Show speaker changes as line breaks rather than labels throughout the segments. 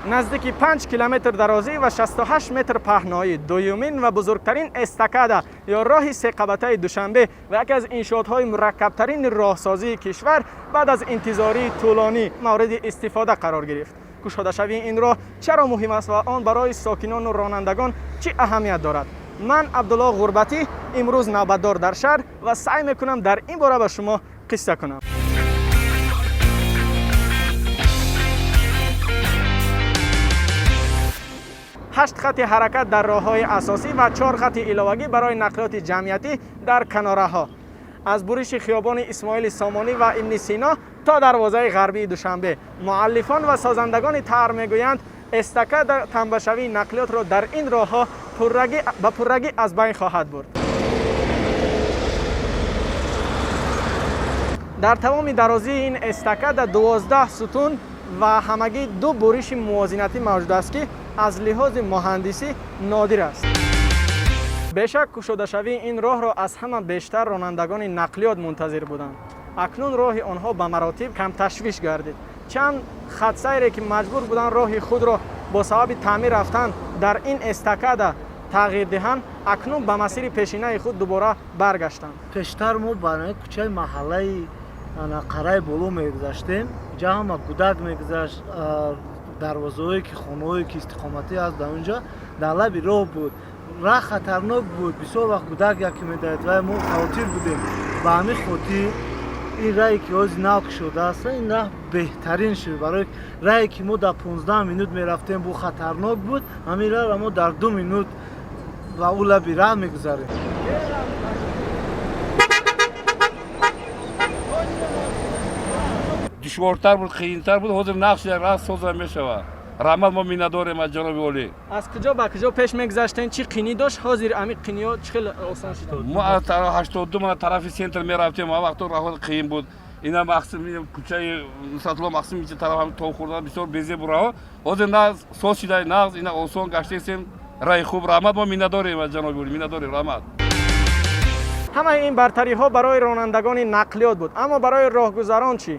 Наздики 5 километр дарозӣ ва 68 метр паҳноӣ, дуюмин ва бузургтарин эстакада ё роҳи сеқабатаи Душанбе ва яке аз иншоотҳои мураккабтарини роҳсозии кишвар баъд аз интизории тӯлонӣ мавриди истифода қарор гирифт. Кушодашавии ин роҳ чаро муҳим аст ва он барои сокинону ронандагон чӣ аҳамият дорад? Ман Абдулло Ғурбатӣ, имрӯз навбатдор дар шаҳр ва саъй мекунам дар ин бора ба шумо қисса кунам. Ҳашт хати ҳаракат дар роҳҳои асосӣ ва 4 хати иловагӣ барои нақлиёти ҷамъиятӣ дар канораҳо. Аз буриши хиёбони Исмоили Сомонӣ ва Ибни Сино то дарвозаи ғарбии Душанбе муаллифон ва созандагони тарҳ мегӯянд, эстакада тамбашавии нақлиётро дар ин роҳҳо ба пуррагӣ аз байн хоҳад бурд. Дар тамоми дарозии ин эстакада 12 сутун ва ҳамагӣ 2 буриши мувозинатӣ мавҷуд аст, ки аз лиҳози муҳандисӣ нодир аст. Бешак, кушодашавии ин роҳро аз ҳама бештар ронандагони нақлиёт мунтазир буданд. Акнун роҳи онҳо ба маротиб камташвиш гардид. Чанд хатсайре, ки маҷбур буданд роҳи худро бо сабаби таъмир рафтан дар ин эстакада тағйир диҳанд, акнун ба масири пешинаи худ дубора баргаштанд.
Пештар мо ба кӯчаи маҳаллаи Қараи Боло мегузаштем. Инҷа ҳама гудак мегузашт, дарвозаҳое ки хонаҳое ки истиқоматӣ аст, дар онҷа дар лаби роҳ буд. Раҳ хатарнок буд, бисёр вақт гудак яке медавид ва мо хавотир будем. Ба ҳамин хотир ин раҳе ки ҳозир нав кушодааст, ин раҳ беҳтарин шуд. Барои раҳе ки мо дар 15 минут мерафтем, бу хатарнок буд, ҳамин раҳро мо дар 2 минут ба ӯ лаби раҳ мегузарем.
Душвортар буд, қийинтар буд, ҳозир нақш раҳ соза мешавад. Раҳмат, мо миннатдорем аз ҷаноби олӣ.
Аз куҷо ба куҷо пеш мегузаштен, чӣ қинӣ дошт, ҳозир ами қиниҳо чӣ хел осон шуд?
Мо аз 82 мана тарафи центр мерафтем, ҳа вақто раҳо қиин буд. Ина мақсим кӯчаи Нусратулло Мақсим ичи тараф ҳам тов хӯрдан бисёр безеб раҳо. Ҳозир нағз соз шида, нағз ина осон гаштесем, раҳи хуб. Раҳмат, мо миннатдорем аз ҷаноби олӣ, миннатдорем, раҳмат.
Ҳамаи ин бартариҳо барои ронандагони нақлиёт буд, аммо барои роҳгузарон чӣ?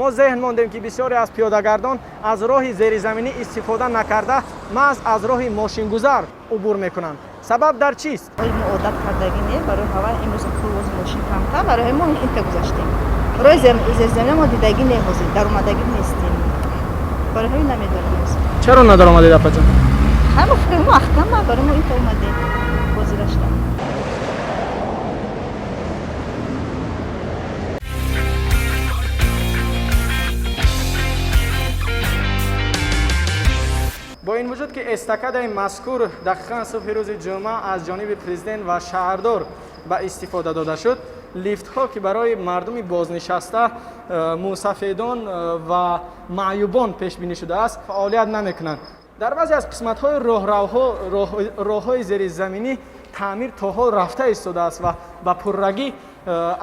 Мо зеҳн мондем, ки бисёре аз пиёдагардон аз роҳи зеризаминӣ истифода накарда, маҳз аз роҳи мошингузар убур мекунанд. Сабаб дар чист?
Мо одат кардагӣ не, барои ҳава имрӯз қуввози мошин камтар, барои мо инта гузаштем. Роҳи зеризаминӣ мо дидагӣ не, ҳозир даромадагӣ нестем, барои ҳамин намедонем.
Чаро надаромадед, апаҷон?
Ҳама фикр мо ахтама, барои мо инта омадем ҳозираштам.
Бо ин вуҷуд ки эстакадаи мазкур дақиқан субҳи рӯзи ҷумъа аз ҷониби президент ва шаҳрдор ба истифода дода шуд, лифтҳо, ки барои мардуми бознишаста, мусафедон ва маъюбон пешбинӣ шудааст, фаъолият намекунанд. Дар баъзе аз қисматҳои роҳравҳо, роҳҳои зеризаминӣ таъмир то ҳол рафта истодааст ва ба пуррагӣ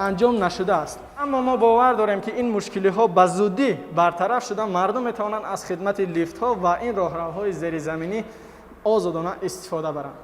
анҷом нашудааст. Аммо мо бовар дорем, ки ин мушкилиҳо ба зудӣ бартараф шуда, мардум метавонанд аз хидмати лифтҳо ва ин роҳравҳои зеризаминӣ озодона истифода баранд.